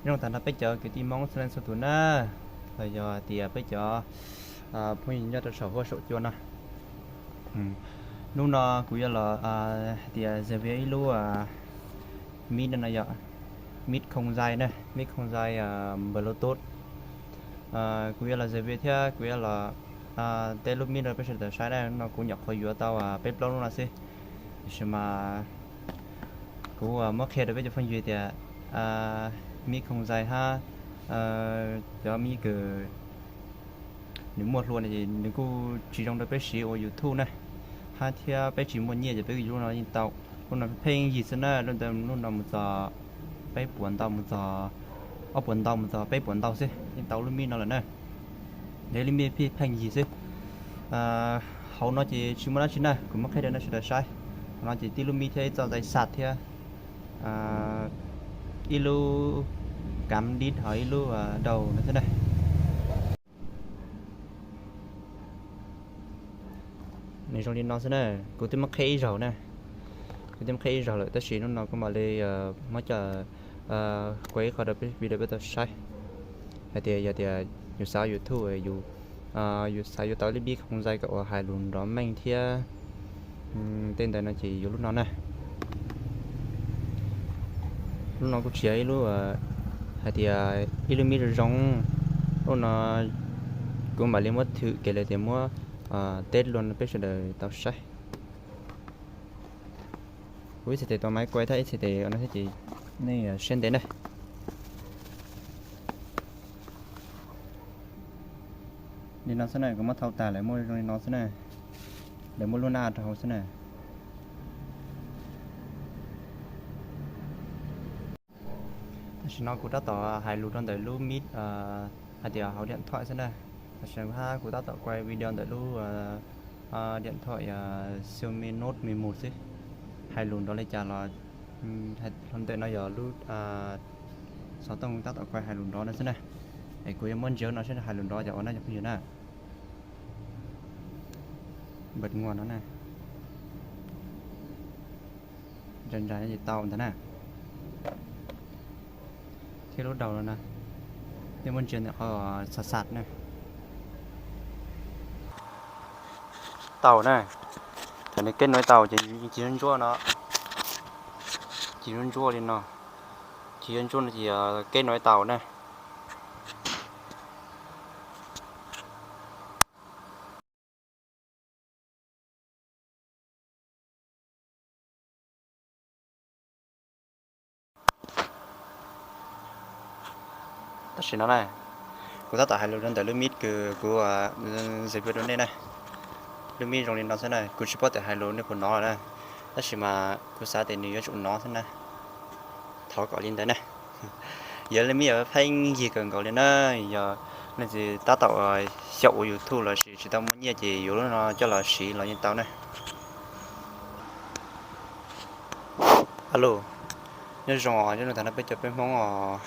Nyob zoo tag nrho peb cov kwv tij Hmoob txhua leej txhua tus na, los yog tias peb cov phooj ywg nyob rau saum huab saum cua no. Hnub no kuv yuav los hais tias review ib lub mic no yog mic không dây na, mic không dây Bluetooth. Kuv yuav los review thiab kuv yuav los test lub mic rau peb sawv daws saib na. Hnub no kuv nyuam qhuav yuav tau peb plaub lub no xwb, tiam sis mas kuv muab qhia rau peb cov phooj ywg tias mic không dây hab cov mic kws nws muaj hlua no ces nws kuj tsis zoo rau peb siv ua YouTube na, hab thiab peb tsis muaj nyiaj ces peb yuav lub no yeej tau. Lub no pheej yig xwb na, lub ntawd lub no mus txog peb puas ntau mus txog, ob puas ntau mus txog peb puas ntau xwb yeej tau lub mic no lawm na. Yog lub mic pheej yig xwb. Hauv no ces tsis muaj dab tsi na, kuv muab qhia rau nej sawv daws saib. Hauv no ces tib lub mic thiab ib txoj dây sạc thiab ib lub cắm đít ho ib lub đầu no xwb na. Nws zoo li no xwb na, kuv twb muab qhia ib zaug na, kuv twb muab qhia ib zaug lawm tab sis hnub no kuv mam li muab coj ua ib qho rau peb video peb tau saib hais tias yog tias yus xav YouTube, yus xav yuav tau lub mic không dây kom uas hais lus nrov meej thiab tej ntawd no ces yuav lub no na. Lub no kuj tsis yog ib lub hais tias ib lub mic zoo zoo. Lub no kuv mam li muab thử kev lawm tias muab test luôn peb sawv daws tau saib. Kuv ib txhais tes tua máy quay thiab ib txhais tes no thiab ces nej siab ntev na. Li no xwb na, kuv muab thau tag lawv muaj zoo li no xwb na, lawv muaj lub nab rau hauv xwb na. Tam sim no kuv tab tom hais lus rau ntawm lub mic hais tias hauv điện thoại xwb na. Tam sim no kuv tab tom quay video ntawm lub điện thoại Xiaomi Note mười một xwb, hais lus nrov li cas los hlo ntawm no yog lub xov tooj tab tom quay hais lus nrov no xwb na. Es kuv yuav muab ntsia no seb hais lus nrov cas ua na cov phooj ywg na. Npawm nua no na, nra nra ces tau ntag na. Thiab lub đầu no na, nej muab ntsia ntawm qhov sas sas na. Tau na, thaum nws kết nối tau ces cig ntsuab ntsuab no, cig ntsuab ntsuab li no, cig ntsuab ntsuab no ces kết nối tau na. Tam sim no na, kuv tab tom hais lus rau ntawm lub mic kws kuv zais video rau nej na. Lub mic zoo li no xwb na, kuv tsis paub tias hais lus nej puas hnov na, tab sis mas kuv xav tias nws yuav tsum hnov xwb na. Thov kom li ntawd na. Yog lub mic pheej yig kawg nkaus li na, yog leej twg tab tom xyaum ua YouTube los sis tsis tau muaj nyiaj ces yuav lub no coj los siv los yeej tau na. Alo, nyob zoo os, nyob zoo tag nrho peb cov peb Hmoob os.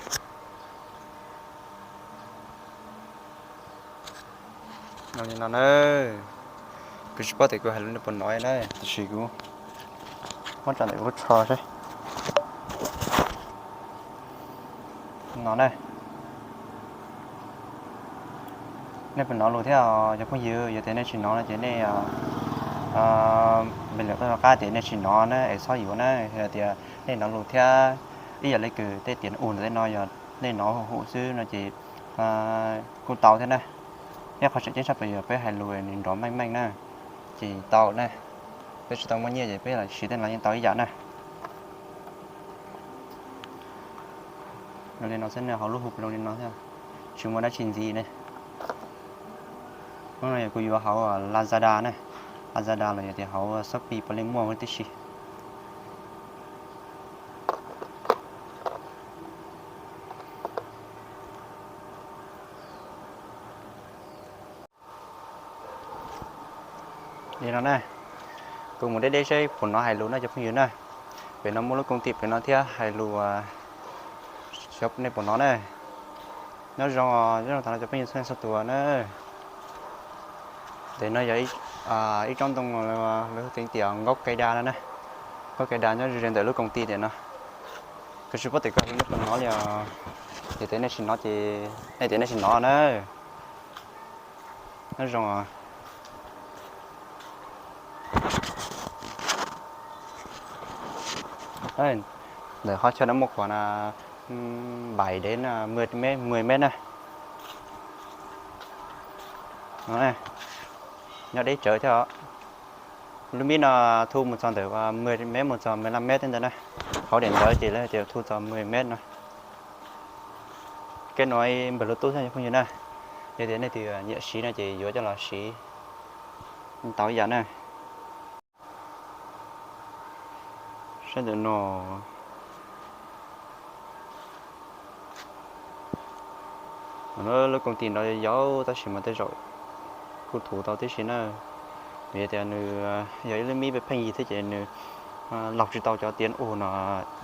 No li no na, kuv tsis paub tias kuv hais lus nej puas hnov na, tiam sis kuv muab tso ntawm kuv lub tsho seb. No na, nej puas hnov lus thiab os cov phooj ywg? Yog tias nej tsis hnov no ces nej npe lawm qab tias nej tsis hnov na es txhob yuav na. Yog tias nej hnov lus thiab ib yam li kws tej tias u ntawm tej no yog nej hnov huv huv xwb no ces kuj tau thiab na. Ib qho tseem ceeb tshaj plaws yog peb hais lus nws nrov meej meej na, ces tau na. Peb tsis tau muaj nyiaj ces peb los siv tej no yeej tau ib yam na. Zoo li no xwb na, hauv lub hu zoo li no thiab, tsis muaj dab tsi ntxiv ne. Hnub no yog kuv yuav hauv Lazada na, Lazada los yog tias hauv Shopee puav leej muaj huv tib si. Li no na, kuv mus deb deb seb puas hnov hais lus na cov phooj ywg na. Pem no muaj lub koom tim pem no thiab hais lus, xyov nej puas hnov na. Nyob zoo, nyob zoo tag nrho cov phooj ywg txhua leej txhua tus na. Ntawm no yog ib tsob ntoo lawv hu tias nkaub kai da no na. Nkaub kai da nyob ze ntawm lub koom tim tiam no. Kuv tsis paub tias koj hais lus nej puas hnov li os. Yog tias nej tsis hnov ces nej tias nej tsis hnov na. Nyob zoo. Ntawm qhov chaw no muaj qhuav na, bảy đến mười mét, mười mét na. Nyob deb tsawv thiab os. Lub mib no thu mus txog ntawm mười mét mus txog mười lăm mét thiab ntawd na. Hauv daim ntawv ces lawv tias thu txog mười mét no. Kev no npawg lub tub thiab cov phooj ywg na, yog tias nej twg nyiam siv no ces yuav coj los siv tau ib yam na. Saib ntawm no, lub công ty no yau tab sis mas tej zaum kuj thu tau tib si na. Vim tias nws yog ib lub mib pheej yig thiab ces nws laug tsis tau cov tiav ub no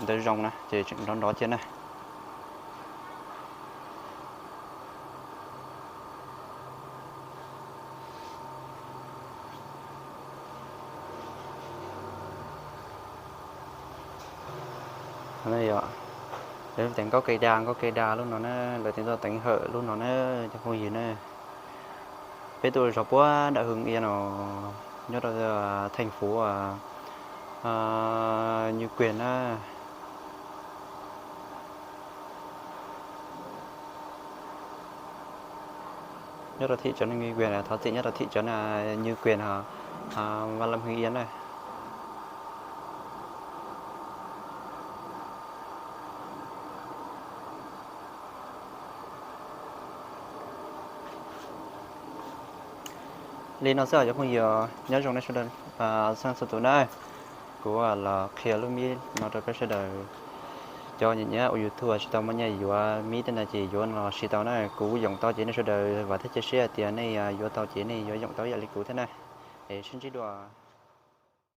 ntawd zoo na ces tseem nrov nrov thiab na. Lawv tias nkauj cây đa, nkauj cây đa lub no na, lawv tias tuaj teev hawm lub no na, cov phooj ywg na. Peb tuaj zov puag nram Hưng Yên no, nyob rau thành phố Như Quyền na. Nyob rau thị trấn Như Quyền, thov txim, nyob rau thị trấn Như Quyền, Văn Lâm, Hưng Yên na. Li no xwb os cov phooj ywg, nyob zoo nej sawv daws, txhua tus na. Kuv los qhia lub mib no rau peb sawv daws. Cov nyiam nyiam ua YouTube tsis tau muaj nyiaj yuav mib tej no ces yuav no los siv tau na. Kuv yoom tau ces nej sawv daws vam thiab cia siab hais tias nej yuav tau ces nej yuav yoom tau ib yam li kuv thiab na. Es sib ntsib dua.